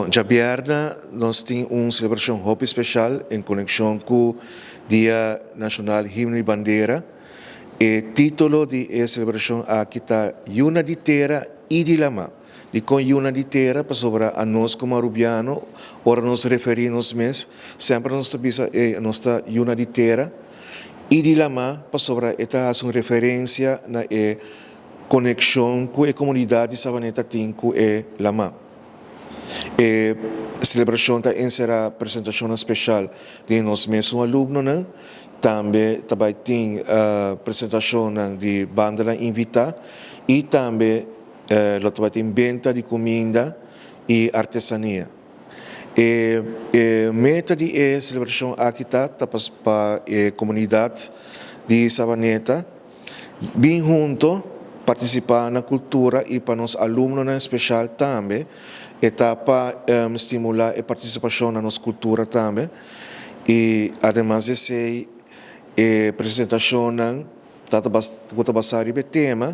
Bon, djabièrnè nos tin un selebrashon hopi spesial en konekshon ku Dia Nashonal Himno i Bandera. E título di e selebrashon aki ta Yunan di Tera i di Lamá. Dikon Yunan di Tera? Pasobra anos komo arubiano, ora nos referí nos mes, semper nos ta bisa e nos ta yunan di tera i di lamá, pasobra e ta hasi un referensia na e konekshon ku e komunidat di Savaneta tin ku e lamá. E selebrashon ta enserá presentashonnan speshal di nos mesun alumnonan, tambe ta bai tin presentashonnan di bandanan invitá i tambe lo ta bai tin benta di kuminda i artesania. E meta di e selebrashon aki ta ta pa e komunidat di Savaneta bin hunto, partisipá na kultura i pa nos alumnonan speshal tambe e ta pa stimulá e partisipashon na nos kultura tambe i ademas di esei e presentashonnan ta ku ta basá riba e tema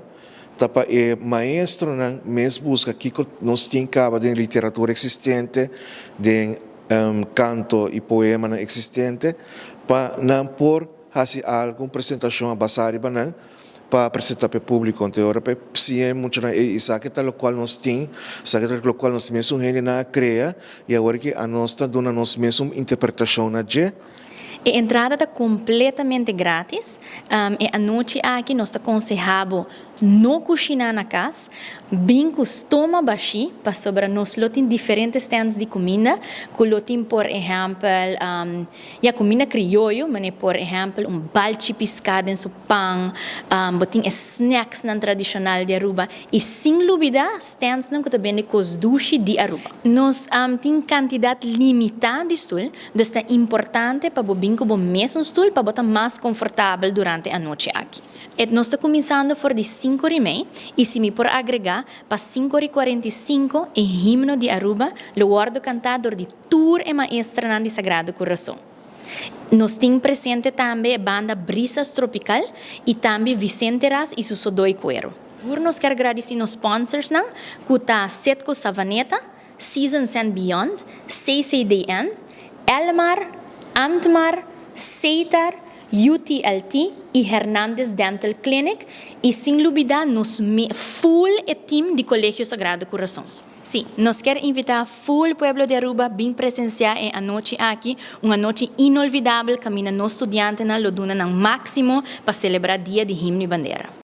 ta pa e maestronan mes buska kiko nos tin kaba den literatura eksistente, den kanto i poemanan eksistente, pa nan por hasi algu, un presentashon basá riba nan pa presentá pa e públiko. Anto e ora pa e siña e muchanan, ey, esaki ta lokual nos tin, esaki ta lokual nos mesun hendenan a krea i awor ki anos ta duna nos mesun interpretashon na dje. E entrada ta completamente gratis. E anochi aki nos ta conseha bo no cushina na cas, bin cu stoma bashi pasobra nos lo tin diferente stands di cuminda cu lo tin por ehempel ya cuminda crioyo mane por ehempel un balchi pisca den su pan, bo tin e snacksnan tradicional di Aruba y sin lubida standsnan cu ta bende cos dushi di Aruba. Nos tin cantidad limita di stoel. Dus ta importante pa bo bin ku bo mesun stul pa bo ta mas konfortabel durante e anochi aki. E nos ta kuminsando for di sinku ora i mei i si mi por agregá, pa 5:45 e himno di Aruba lo wòrdu kantá dor di tur e maestranan di Sagrado Kurason. Nos tin presente tambe e banda Brisas Tropical i tambe Vicente Ras i su Sodoi Cuero. Sigur nos kier gradisí nos sponsorsnan ku ta Citgo Savaneta, Seasons and Beyond, CCDN, Elmar, Antmar, Setar, UTLT y Hernandez Dental Clinic y sin lubida nos full e team di Colegio Sagrado Corazon. Sí, nos kier invita full pueblo di Aruba bin presencia e anochi aki, un anochi inolvidabel caminda nos studiantenan lo duna nan maximo pa celebra Dia di Himno y Bandera.